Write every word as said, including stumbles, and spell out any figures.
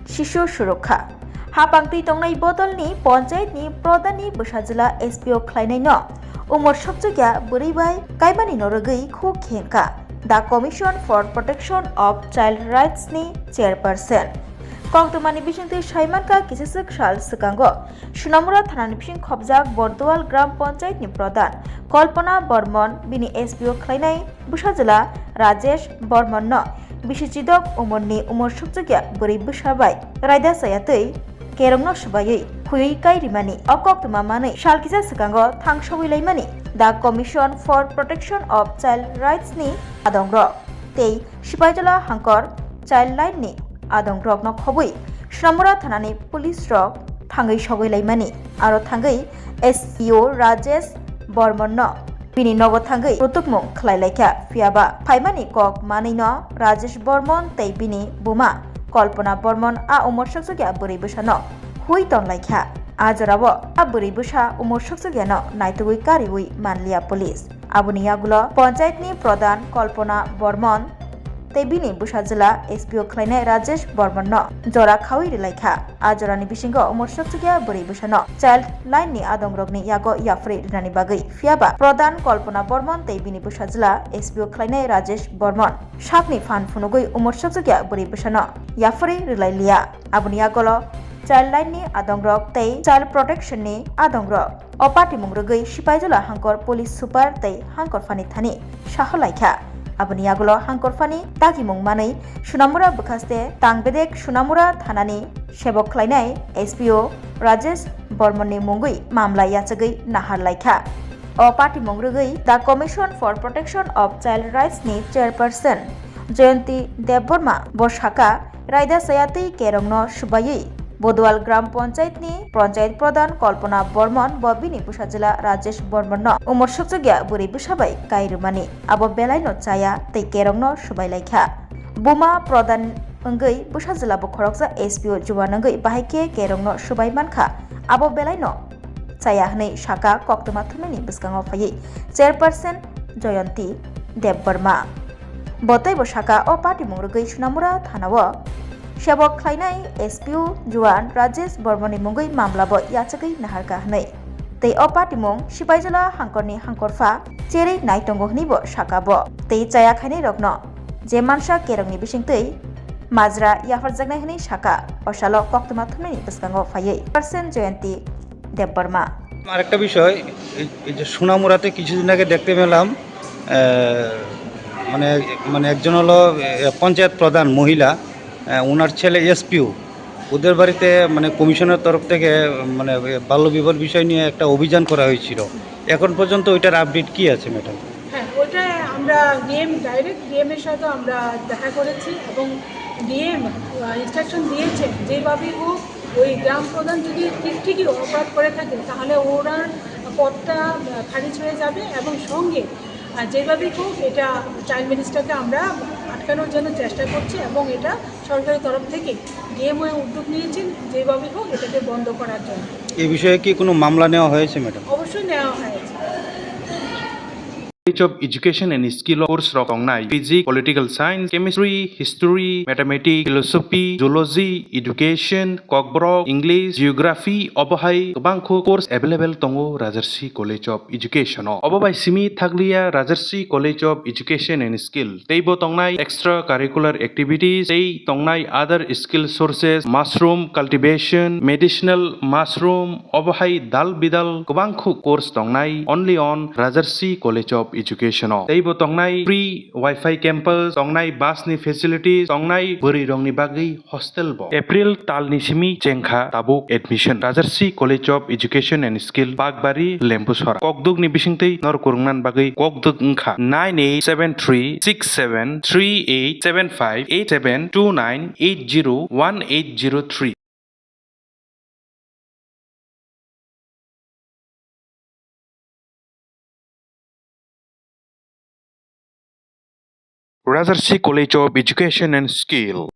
Shishu Surukha. Hapang twi tongnai bodolni ponchayatni prodhanni bwsajwla S P O khlainaino umor sokchukya bwrwi bai kaimani norogwi khuk khengkha. The Commission for Protection of Child Rights ni chairperson. Koktwmani bisingtwi saimankha kisaswk sal swkango Sunamura thanani bising khopjak Bordowal Gram Panchayatni prodhan Kalpana Bormon bini S P O khlainai bwsajwla Rajesh Bormonno bisi chidok umorni umor sokchukya bwrwi bwsa bai raida chaya twi kerongno swbaiwi khuywi kai rimani. O koktwma manwi sal kisa swkango thangsogwi laimani The Commission for Protection of Child Rights ni adongrok tei Sipaijala Hangkor Child Line ni adongrokno khobwi Sunamura thanani police rok thangwi sogwi laimani. Aro thangwi S P O Rajesh Bormonno bini nogo thangwi kutukmung khlai laikha. Phiyaba phaimani kok manwino Rajesh Bormon tei bini buma Kalpana Bormon a umor sokchukya bwrwi bwsano hui ton laikha. A jorao a bwrwi bwsa umor sokchukyano naitugwi kariwi manliya police. Aboni yagulo panchayatni prodhan Kalpana Bormon tei bini bwsajwla S P O khlainai Rajesh Bormonno jora khawi rilaikha. A jorani bisingo umor sokchukya bwrwi bwsano Child Line ni adongrokni yago yapharwi rinani bagwi. Phiyaba prodhan Kalpana Bormon tei bini bwsajwla S P O khlainai Rajesh Bormon sakni phan phunugwi umor sokchukya bwrwi bwsano yapharwi rilailiya. Aboni yagulo Child Line ni adongrok tei Child Protection ni adongrok o patimung rwgwi Sipaijala Hangkor Police Super tei Hangkor Phani thani saho laikha. Aboni yagulo Hangkor Phani dagimung manwi Sunamura bwkhaste Tangbedek Sunamura thanani sebok khlainai S P O Rajesh Bormonni mungwi mamla yachagwi nahar laikha. O patimung rwgwi The Commission for Protection of Child Rights ni chairperson Jayanti Debbarma bo saka, raida chaya twi kerongno swbaiwi Bodwal Gram Panchayat ni Panchayat Pradhan Kalpana Bormon bo bini bwsajwla Rajesh Bormon no umor sokchukya bwrwi bwsa bai kai rwmani, abo belai no chaya tei kerongno swbai laikha. Buma Pradhan wngwi bwsajwla bo khoroksa S P O juan wngwi bahai khe kerongno swbai mankha, abo belai no chaya hwnwi saka koktwma thumnaini bwskango phaiwi chairperson Jayanti Debbarma. Bo teibo saka, o patimung rwgwi Sunamura thanao sebok khlainai S P O juan Rajesh Bormoni mungwi mamla bo yachagwi naharkha hwnwi. Tei o patimung Sipaijala hangkorni hangkorpha cherwi nai tongo hwnwi bo saka bo. Tei chaya khainai rokno je mansa kerongni bisingtwi majra yapharjaknai hwnwi saka, o salo koktwma thumnaini bwskango phaiwi chairperson Jayanti Debbarma. আরেকটা বিষয়, এই, এই যে সোনামুড়াতে কিছুদিন আগে দেখতে পেলাম, আহ, মানে, মানে একজন হলো, আহ, পঞ্চায়েত প্রধান মহিলা, আহ, ওনার ছেলে এসপিও, ওদের বাড়িতে মানে কমিশনের তরফ থেকে মানে বাল্যবিবাহ বিষয় নিয়ে একটা অভিযান করা হয়েছিল। এখন পর্যন্ত ওইটার আপডেট কি আছে, ম্যাডাম? হ্যাঁ, ওটা আমরা ডিএম, ডাইরেক্ট ডিএম এর সাথে আমরা দেখা করেছি এবং ডিএম, আহ, ইনস্ট্রাকশন দিয়েছেন যেভাবেই হোক ওই গ্রাম প্রধান যদি ঠিক ঠিকই অপরাধ করে থাকে, তাহলে ওনার পদটা, আহ, খারিজ হয়ে যাবে এবং সঙ্গে, আহ, যেভাবেই হোক এটা চাইল্ড ম্যারেজটাকে আমরা আটকানোর জন্য চেষ্টা করছি এবং এটা সরকারের তরফ থেকে ডিএমও উদ্যোগ নিয়েছেন যেভাবেই হোক এটাকে বন্ধ করার জন্য। এই বিষয়ে কি কোনো মামলা নেওয়া হয়েছে, ম্যাডাম? অবশ্যই নেওয়া হয়েছে। College of Education and Skill course rok tongnai, Physics, Political Science, Chemistry, History, Mathematics, Philosophy, Zoology, Education, Kokborok, English, Geography, obo hai kwbangkhu course available tongo Rajarsi College of Education o. Obo bai simi thakliya Rajarsi College of Education and Skill, teibo tongnai extra curricular activities, tei tongnai other skill sources, mushroom cultivation, medicinal mushroom, obo hai dal bidal kwbangkhu course tongnai only on Rajarsi College of Education o. Teibo tongnai free Wi-Fi campus, tongnai bus ni facilities, tongnai bwrwi rokni bagwi hostel bo. April tal ni simi chengkha tabuk admission. Rajarsi College of Education and Skill, Bakbari, Lembusora. Kokduk ni bisingtwi norok kwrwngna bagwi kokduk wngkha nine eight seven three six seven three eight seven five eight seven two nine eight zero one eight zero three. Rajarsi College of Education and Skill.